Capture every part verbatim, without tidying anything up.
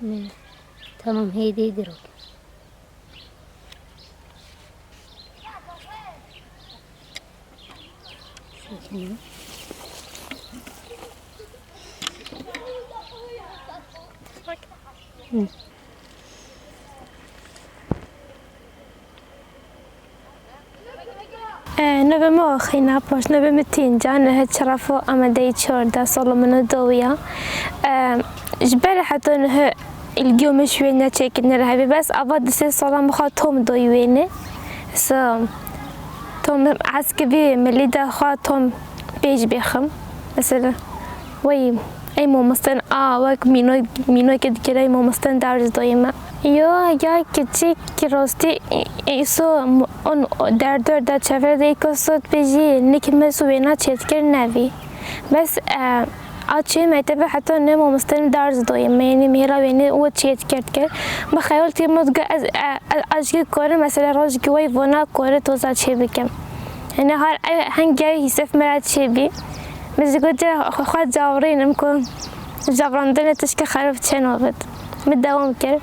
Ne. Tamam, heydi, heydi, rok. Hı. E, navê min Axîna, paşnavê min Tînca, niha çarafo amadeyî çardeh sala min û dawiya. E, ji ber heta niha îlgiyo min ji wêne çêkirine re hebî, bes ava du sê salan bi xwe tom doyî wêne. So, tom eskivî milî de xwe tom pêş bêxim. Mesela, wey, ey mamosten a wek mîno-, mînokê dikir, ey mamosten derz doyî me. Yo, ya kiçik rastî, e, îso m-, on, der dor de çevre de îko sot bêjî, nik me su wêna çêtkir nevî. Bes, e, a çê mektebe heta ne mamosten derz doyî me, yanî mihêla wêne û çêtkir dikir. Bi xeyal tê me digo ez, e, e, ez jî karim, mesela rojekî wey vona kore toza çê bikim. Yanî har ev henge hîsef me re çêbî. Min jî got, "Xwe, xwe cavrînim ku cavrandinê tişkî xerab çênabit." Min dewam kir.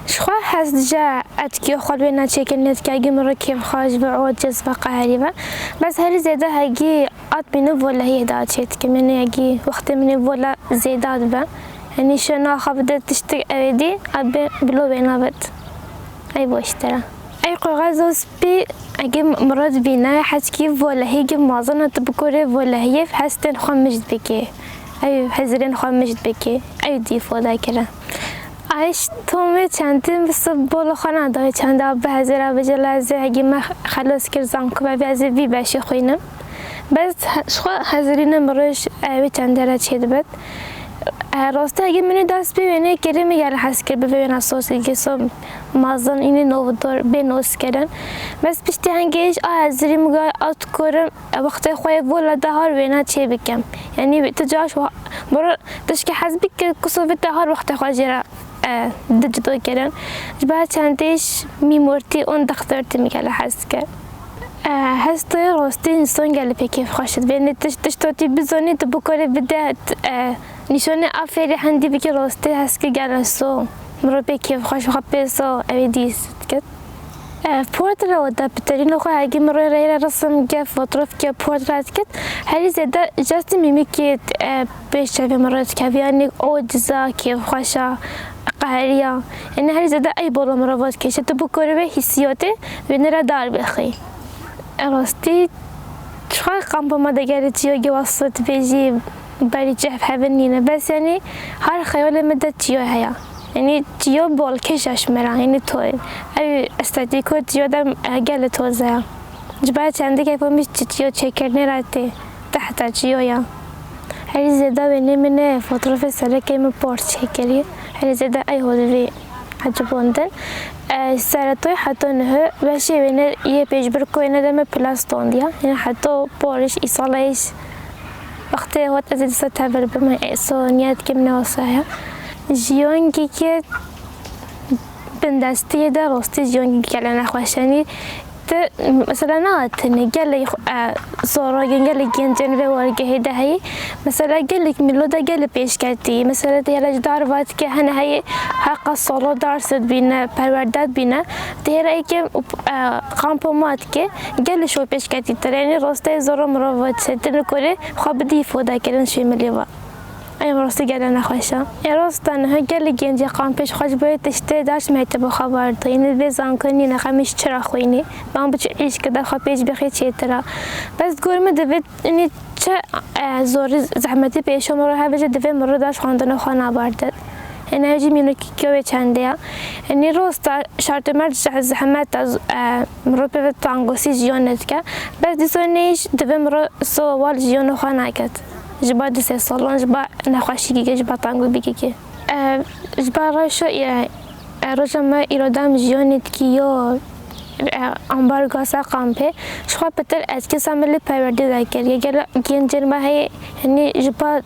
Ji xwe hez dije etkiya xwe li wê neçêkirinê dike, hegî min re kêfxweş ve, aciz ve, qeherî ve. Bes herî zêde hegî at bînim volehiyê de çê dikim. Yanî hegî wextê min ê vola zêda dibe. Yanî şena xwe bide tiştik ew ê dî, at bê bilo wê nabit. Ey boştera. Ey kaxeza spî, egê mirov bîne, heçkî volehî gi mazana tu bikorê volehiyê hestên xwe mişt bikê. Ey hezirên xwe mişt bikê. Ey dî foda kire. Ay ji tomê çendin bi sib bolo xwe nadayê çenda bi hezira bije leze hegî me xelos kir zanku ve ez ê vî beşî xwînim. Bes he-, ji xwe hezirîne mirov ji, e, wê çende re çê dibet. E, rastî hegî min ê dest pê wênê kirî min gelek hez kir bi vê wêna sosikê so mazin înî novdor bê noz kirin. Bes piştî hengê ji a hezirî min got, at korim, e, wextê xwe yê vola de har wêna çê bikim. Yanî tu caş wa-, miro tişkî hez bike ku sovê te har wextê xwe jê re, e, di cido kirin. Ji ber çendê ji mîmortî û dextertî min gelek hez kir. E, hestê rastî însan gelek pê kêfxweş dibe. Yanî tiş-, tişta tî bizanî tu bikarî bide, e, nîşanê aferî hendî bikî rastî heskî gelek so. Miro pê kêfxweş xwe pê so ew ê dîs dikit. E, portre û depiterîna xwe hegî miro rê re resim ke, fotoğraf ke, portre dikit. Herî zêde jestî mîmîkî, e, pêş çavê miro dikevî. Yanî o ciza, kêfxweşa, qeheriya. Yanî herî zêde ey bolo miro vat kêşe. Tu bikarî wê hîsiyatê wêne re dar bixî. E, rastî, çiqa kampa me de gelê çiyo gewa sot bêjî berî cehf hevin nîne. Bes yanî her xeyalê min de çiyo heye. Yanî çiyo bolkêş e ji me re, yanî toy. Ew estetîko çiyo de, e, gelê toze ye. Ji ber çendê keyfo min ji çiyo çêkirinê re tê. Tehta çiyo ya. Herî zêde wênê min ê fotoğrafê serekê min por çêkirî. Herî zêde ey ho divê ecibandin. E, seretoy heta niha beşê wêne yê pêşbirko wêne de min pila standiya. Yanî heta poriş îsala êş wextê hot ez ê dîsa tevil bim. E, so niyet kim ne wasa ya. Jiyongî ke bindestiyê de rastî jiyongî gelek nexweş e. Yanî Te, mesela, na tenê gelek, e, zorogên gelek gencên vê wergehê de heyî. Mesela, gelek mîlo de gelek pêşketî. Mesela, te yere ji dar vat ke hene heyî heqa solo ders dibîne, perwerde dibîne. Te yere eke, e, kampo mat ke gelek şo pêşketî te. Yanî rastê zoro mirov çetin kore xwe bidî foda kirin şê milî va. Ey rastî gelek nexweş e. Ê rast e niha gelek gencê kampê ji xwe ji bo yê tiştê ders mekteba xwe berdayî. Yanî vê zankirin nîne xem ji çira xwînî. Ban bi çi îşkê de xwe pêş bixî çêtir e. Bes gor min divê, yanî çi, e, zorî zehmetî pêşo miro hebe jî divê miro ders xwendina xwe naberde. Yanî ev jî mînokî wê çendê ye. Yanî rast e şertê me zeh-, zehmet e, e, miro pê ve tangosî jiyanê dike. Bes dîsa neyş divê miro so wal jiyana xwe neket. Ji ba du sê salan, ji ba nexweşîkî, ji ba tangobîkî. E, ji ba reşo, e, e, roja me îro dem jiyanê dikî yo, e, ambargo ser kampê, ji xwe pitir etkî ser milî perwerdê de kiriye. Gelo gencên me heye, yanî ji ba,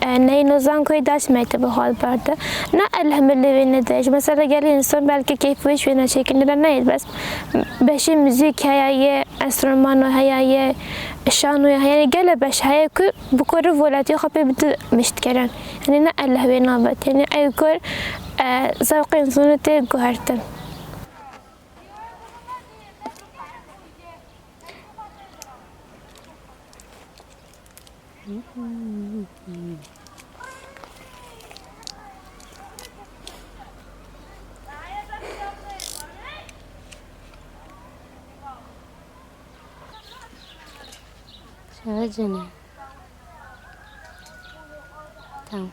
e, neyno zankoyê ders mektebê xwe berde. Na elhmilê wê nede. Ji mesela gelê însan belkî keyf wê ji wêne çêkirinê re neyê, bes beşê muzîk heye yê, enstrümano heye, yê şanoya heye, yanî gele beş heye ku bikore volatiya xwe pê bide miştkirin. Yanî ne eleh wê nabet. Yanî ew kor, e, zewqên zûnê tê guhertin. Şöyle canım. Tamam.